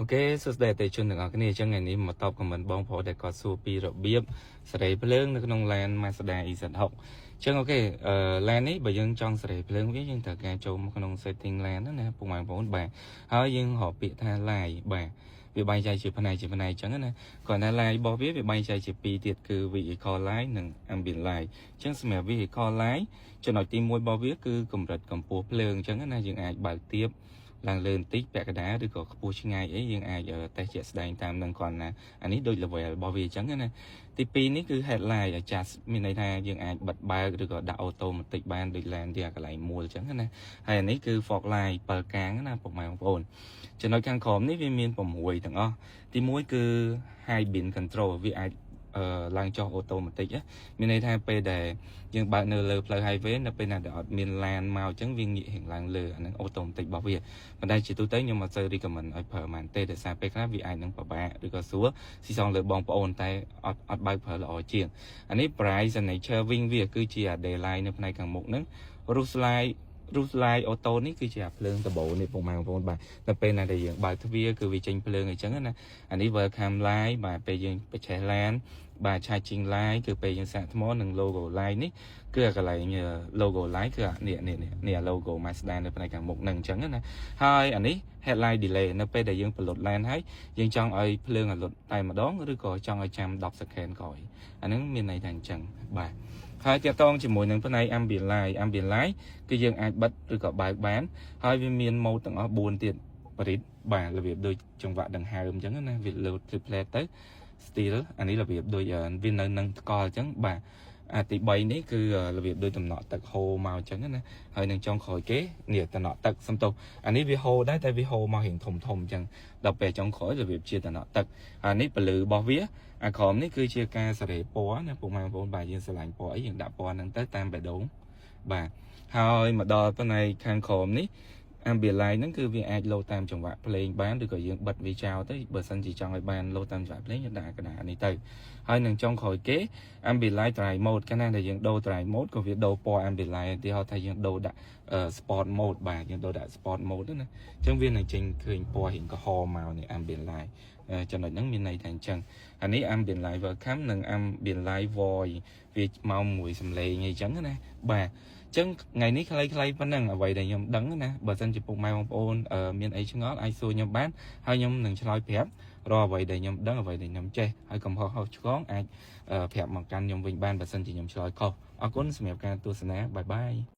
OK សួស្តីអតិថិជនទាំងអស់គ្នាអញ្ចឹងថ្ងៃនេះមកតប comment បងប្រុសដែលគាត់សួរពីរបៀបសេរីភ្លើងនៅក្នុងឡាន Mazda EZ6 អញ្ចឹង OK ឡាននេះបើយើងចង់សេរីភ្លើងវាយើងត្រូវការចូលមកក្នុង setting ឡានណាពុកម៉ែបងប្អូនបាទហើយយើងរកពាក្យថា light បាទវាបែងចែកជាផ្នែកជាផ្នែកអញ្ចឹងណាគ្រាន់តែ light របស់វាវាបែងចែកជាពីរទៀតគឺ vehicle light និង ambient light អញ្ចឹងសម្រាប់ vehicle light ចំណុចទី1របស់វាគឺកម្រិតកម្ពស់ភ្លើងអញ្ចឹងណាយើងអាចបើកទៀបឡើងលើបន្តិចពាក់កណ្ដាលឬក៏ខ្ពស់ឆ្ងាយអីយើងអាចតេស្តជាក់ស្ដែងតាមនឹងគាត់ណាអានេះដូច level របស់វាអញ្ចឹងណាទី2នេះគឺ headlight adjust មានន័យថាយើងអាចបិទបើកឬក៏ដាក់ automatic បានដូចឡានទីអាកន្លែងមួលអញ្ចឹងណាហើយអានេះគឺ fog light 7កាងណាពុកម៉ែបងប្អូនចំណុចខាងក្រោមនេះវាមាន6ទាំងអស់ទី1គឺ high beam control វាអាចអឺឡើងចុះautomatic មានន័យថាពេលដែលយើងបើកនៅលើផ្លូវ highway នៅពេលណាដែលអត់មានឡានមកអញ្ចឹងវាងាករៀងឡើងលើអាហ្នឹង automatic របស់វាប៉ុន្តែជាទូទៅខ្ញុំអត់សូវ recommend ឲ្យប្រើហ្មងទេដោយសារពេលខ្លះវាអាចនឹងពិបាកឬក៏ស្រួលស៊ីសងលើបងប្អូនតែអត់អត់បើកប្រើល្អជាងអានេះ bright signature wing វាគឺជា daylight នៅផ្នែកខាងមុខហ្នឹង roof light roof light auto នេះគឺជាអាភ្លើងដំបូលនេះពុកម៉ែបងប្អូនបាទនៅពេលណាដែលយើងបើកទ្វារគឺវាចេញភ្លើងអញ្ចឹងណាអានេះ welcome light បាទពេលយើងបញ្ឆេះឡានបាទ charging light គឺពេលយើងសាកថ្មនិង logo light នេះគឺអាកន្លែង logo light គឺអានេះនេះនេះ logo Mazda នៅផ្នែកខាងមុខនឹងអញ្ចឹងណាហើយអានេះ headlight delay នៅពេលដែលយើងពន្លត់ឡានហើយយើងចង់ឲ្យភ្លើងឲ្យលត់តែម្ដងឬក៏ចង់ឲ្យចាំ10 second ក្រោយអាហ្នឹងមានន័យថាអញ្ចឹងបាទហើយតាក់ទងជាមួយនឹងផ្នែក ambient light ambient light គឺយើងអាចបិទឬក៏បើកបានហើយវាមាន mode ទាំងអស់4ទៀតបរិទ្ធបាទរបៀបដូចចង្វាក់ដង្ហើមអញ្ចឹងណាវាលោត triplet ទៅ still អានេះរបៀបដូចវានៅនឹងថ្កល់អញ្ចឹងបាទ អាទី3នេះគឺរបៀបដូចតំណក់ទឹកហូរមកអញ្ចឹងណាហើយនឹងចុងក្រោយគេនេះតំណក់ទឹកសំទោសអានេះវាហូរដែរតែវាហូរមករៀងធំធំអញ្ចឹងដល់ពេលចុងក្រោយរបៀបជាតំណក់ទឹកអានេះពលឺរបស់វាអាក្រោមនេះគឺជាការសេរីពណ៌ណាពុកម៉ែបងប្អូនបាទយើងស្រឡាញ់ពណ៌អីយើងដាក់ពណ៌ហ្នឹងទៅតាមបេះដូងបាទហើយមកដល់ផ្នែកខាងក្រោមនេះ ambient light ហ្នឹងគឺវាអាចលោតាមចង្វាក់ភ្លេងបានឬក៏យើងបិទវាចោលទៅបើសិនជាចង់ឲ្យបានលោតាមចង្វាក់ភ្លេងយើងដាក់កណ្ដាលនេះទៅហើយនឹងចុងក្រោយគេ ambient light drive mode កាលណាដែលយើងដូរ drive mode ក៏វាដូរពណ៌ ambient light ឧទាហរណ៍ថាយើងដូរដាក់ sport mode បាទយើងដូរដាក់ sport mode ទៅណាអញ្ចឹងវានឹងចេញឃើញពណ៌រៀងក្រហមមកនេះ ambient light ចំណុចហ្នឹងមានន័យថាអញ្ចឹងអានេះ ambient light welcome និង ambient light voice វាមកមួយសំឡេងអីចឹងណាបាទអញ្ចឹងថ្ងៃនេះខ្លីៗប៉ុណ្ណឹងអ្វីដែលខ្ញុំដឹងណាបើសិនជាពុកម៉ែបងប្អូនមានអីឆ្ងល់អាចសួរខ្ញុំបានហើយខ្ញុំនឹងឆ្លើយប្រាប់រាល់អ្វីដែលខ្ញុំដឹងអ្វីដែលខ្ញុំចេះហើយកំហុសខុសឆ្គងអាចប្រាប់មកកាន់ខ្ញុំវិញបានបើសិនជាខ្ញុំឆ្លើយខុសអរគុណសម្រាប់ការទស្សនាbye bye.